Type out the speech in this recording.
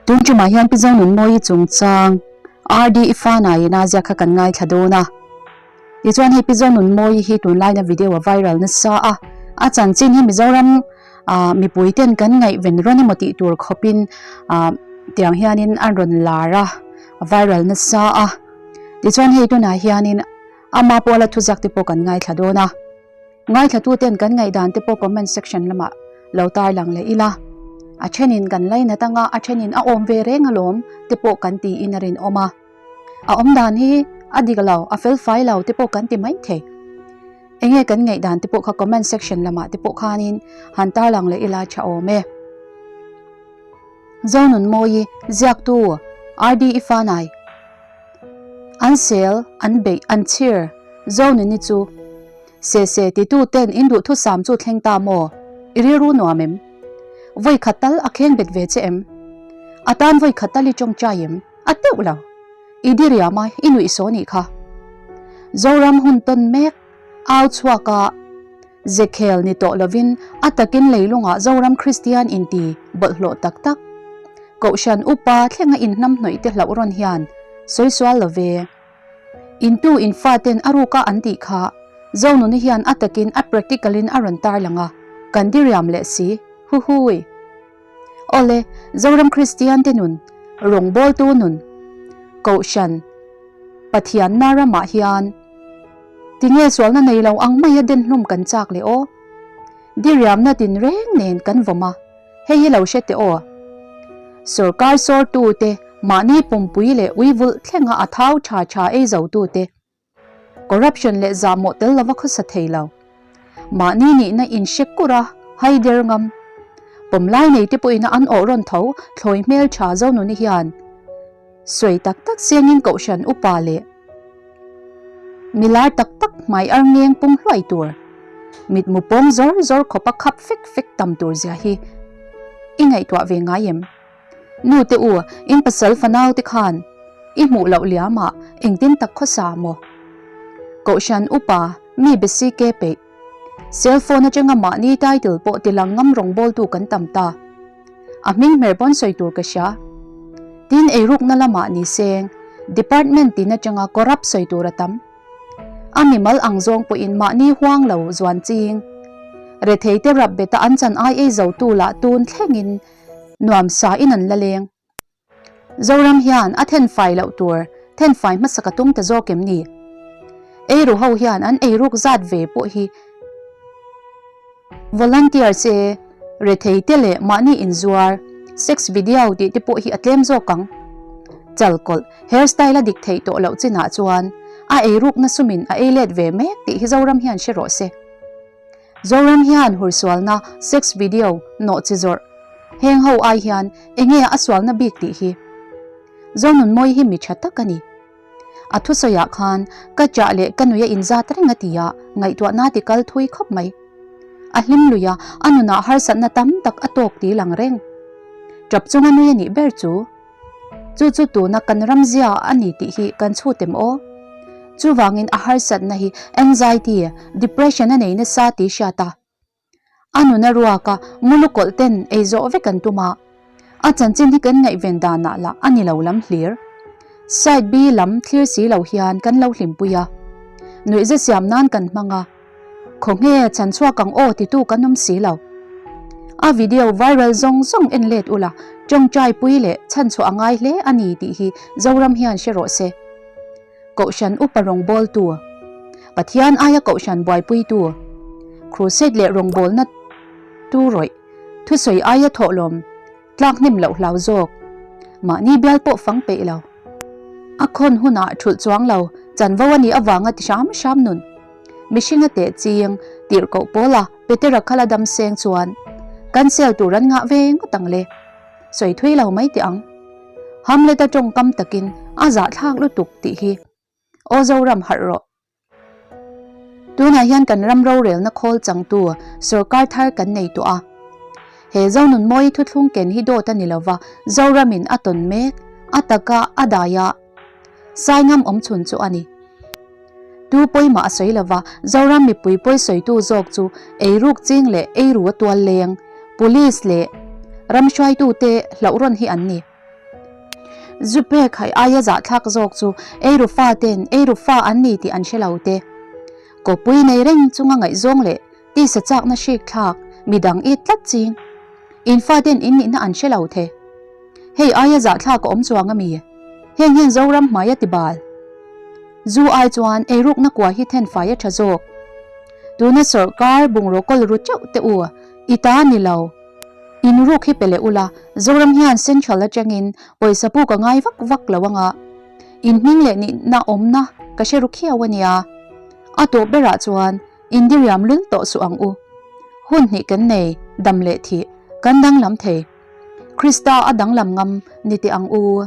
Tun tumah hian Pi Zonunmawii chungchang RD Ifana in a ziak kha kan ngaithla dawn a. Tichuan hei Pi Zonunmawii hi tunlaina video a viral nasa a, a chanchin hi Mizoram ah mipui ten kan ngaihven rawn emaw tih tur khawpin ah tiang hianin a rawn lar a, a viral nasa a. Tichuan hei tunah hianin ama pawla thuziak te pawh kan ngaithla dawn a. Ngaithlatuten kan ngaihdan te pawh comment section lamah lo tarlang leh ila. A thenin kan lainat anga a thenin a awm ve reng alawm te pawh kan tiin a rinawm a. A awmdan hi a dik lo, a fel fai lo te pawh kan ti mai thei. Enge kan ngaihdan te pawh kha comment section lamah te pawh khanin han tarlang leh ila tha awm e. Zonunmawii, Ziaktu, RD Ifanai. An sel, an beih, an chhir, Zonuni chu. Se se titu ten in duhthusam chu thleng ta maw? I rilru nuam em? Vawi khat tal a kheng bet ve che em? A tan vawi khat tal i tawngtai em? A teuh lo. I diriam a, i nuih saw nih kha. Zoram hun tawn mek, au chhuak a, Zekhel ni tawh lovin a takin leilungah Zoram Kristian inti bawlhhlawh tak tak. Kohhran upa thlenga inhnamhnawih te hlauh rawn hian sawi sual lo ve. Intu infa ten a ruka an tih kha Zonuni hian a takin a practical in a rawn tarlang a, kan diriam leh si. Huhui. Awle, Zoram Kristian te nun, rawngbawltu nun, Kohhran, Pathianna ramah hian tinge sualna nei lo ang maia den hlum kan chak leh aw? Diriamna tinreng nen kan vawm a, hei hi lo hre teh aw. Sorkar sawrtute, mahni pumpui leh uivulh thlenga a thau tha tha ei zotute, Corruption leh zahmawh tel lova khawsa thei lo. Mahni nihna in hre kur a, hai der ngam. Pawmlai nei te pawhin a an awh rawn tho thlawi hmel tha Zonuni hian sawi tak tak sengin kohhran upa leh milar tak tak hmai ar ngeng pung hluai tur, mitmu pawng zawr zawr khawpa khap fek fek tam tur zia hi i ngaihtuah ve ngai em? Nu te u, in pasal fanau te khan i hmuh loh liam ah engtin tak khawsa maw? Kohhran upa mi besi ke peih. Cell phone atanga mahni title pawh tilang ngam rawngbawltu kan tam ta. A hming hmer pawn sawi tur ka hria. Tin eirukna lamah ni seng, department tin atanga corrupt sawi tur a tam. A mimal ang zawng pawhin mahni huang lo zuan ching. Rethei te rap beta an chan ai ei zotu lah tun thlengin Nuam sa in an la leng. Zoram hian a then fai loh tur then fai hmasa ka tum ta zawk em ni? Eiru ho hian an eiruk zat ve pawh hi volunteer che rethei te leh mahni inzuar sex video tih te pawh hi a tlem zawk ang. Chalkawlh hair style a dik theih tawh loh chinah chuan a eirukna sumin a ei let ve mek tih hi Zoram hian hre rawh se. Zoram hian hursualna, sex video, nawh chi zawrh. Heng ho ai hian enge a sualna bik tih hi. Zonunmawi hi mi tha tak a ni. A thusawiah khan ka chah leh ka nui a inzat reng a ti a, ngaihtuahna ti kal thui khawp mai. A hlim lui a, a nunah harsatna tam tak a tawk ti lang reng. Tap chunga nui a nih ber chu. Chu chu tuna kan ramzia a ni tih hi kan chhut em aw? Chuvangin a harsatna hi anxiety, depression a nei nasa tih hriat a. A nuna ruaka ngulu kawlh ten ei zawh vek an tum a, a chanchin hi kan ngaihven danah lah a ni lo lam hlir. Side B lam thlir si lo hian kan lo hlimpui a, nuihza siam nan kan hmang a. Khawnge chhan chhuak ang aw titu kan awm si lo. A video viral zawng zawng en let ula, tawngtai pui leh chhan chhuah a ngai hle a ni tih hi Zoram hian hre rawh se. Kohhran upa rawngbawltu, Pathian aia kohhran buaipuitu, crusade leh rawngbawlna tu rawih, thusawi aia thawhlawm, Tlak hnem loh hlau zawk. Mahni bial pawh fang peih lo. A khawn hunah thulh chuang lo, chanvo a nih avanga ti hram hram nun. Mihring a teh ching, tirhkoh pawla Petera khala dam seng chuan kan sel tur an ngah ve ngawt ang le. Sawi thui lo mai teh ang. Hamlet-a tawngkam takin a zahthlak lutuk tih hi. Aw Zoram harh rawh. Tunah hian kan ram rorelna khawl changtu sorkar thar kan nei tawh a. He Zonunmawi thuthlung ken hi dawt a ni lova, Zoramin a tawn mek, a taka a dai a, sai ngam awm chhun chu a ni. Tu pawimah a sawi lova, Zoram mipui pawi sawitu zawk chu eiruk ching leh eiru a tual leng, police leh ram hruaitute hlauh rawn hi an ni. Zu pek haih aia zahthlak zawk chu eiru fa ten eiru fa an ni tih an hre lo te. Kawpui nei reng chunga ngaihzawng leh tisa chakna hrik thlak midang it tlat ching. In fa ten in nihna an hre lo the. Hei aia zahthlak a awm chuang a mi? Heng hian Zoram hmai a ti bal. Zu ai chuan eirukna kua hi then fai a tha zawk. Tuna sawrkar bungraw kawl ru teuh teh u, i ta ni lo. In ruk hi pe leh ula, Zoram hian Central atangin pawisa puk a ngai vak vak lo anga. In hming leh nihna awmna ka hre ru khiau a nia. A tawp berah chuan Indiriam lul tawh suh ang u. Hun hnih kan nei, dam leh thih, kan danglam thei. Krista a danglam ngam ni teh ang u.